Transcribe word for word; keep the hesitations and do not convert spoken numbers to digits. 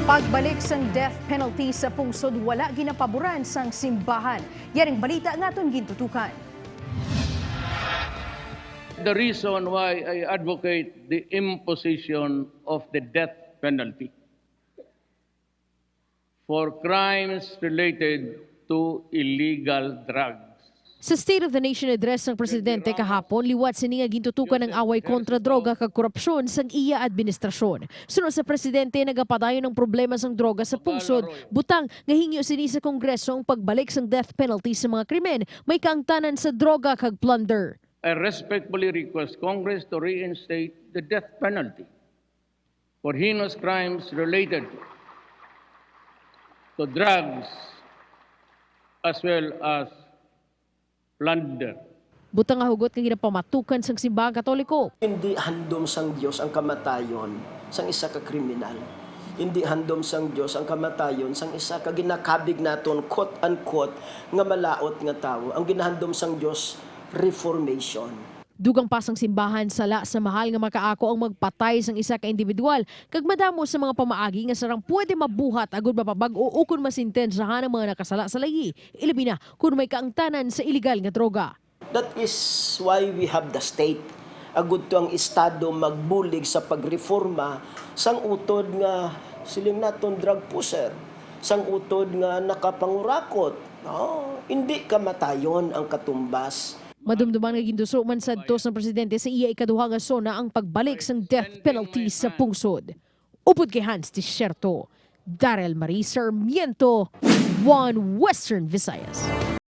Pagbalik sang death penalty sa pungsod wala ginapaboran sang simbahan. Yaring balita nga aton gintutukan. The reason why I advocate the imposition of the death penalty for crimes related to illegal drugs. Sa State of the Nation Address sang Presidente kahapon, liwat sini nga gintutukan ang away kontra droga kag korupsyon sang iya administrasyon. Suno sa Presidente, nagapadayon ang problema sang droga sa pungsod, butang nga hingyo sini sa Kongreso ang pagbalik sang death penalty sa mga krimen may kaangtanan sa droga kag plunder. I respectfully request Congress to reinstate the death penalty for heinous crimes related to drugs as well as plunder. Butang nga hugot nga ginapamatukan sang simbahan Katoliko. Hindi handom sang Dios ang kamatayon sang isa ka kriminal. Hindi handom sang Dios ang kamatayon sang isa ka ginakabig naton, quote unquote, nga malaut nga tawo. Ang ginahandom sang Dios, reformation. Dugang pa sang simbahan, sala sa mahal nga makaako ang magpatay sang isa ka individual, kag madamo sa mga pamaagi nga sarang pwede mabuhat agud mapabag-o ukon masentensahan ang mga nakasala sa layi, ilabi na kon may kaangtanan sa iligal nga droga. That is why we have the state. Agud to ang Estado magbulig sa pagreforma sang utod nga siling naton drug pusher, sang utod nga nakapangurakot. No? Hindi kamatayon ang katumbas. Madumduman nga ginduso man sadto sang presidente sa iya ikaduha nga SONA ang pagbalik sang death penalty sa pungsod. Upod kay Hans Desierto, Daryl Marie Sarmiento, One Western Visayas.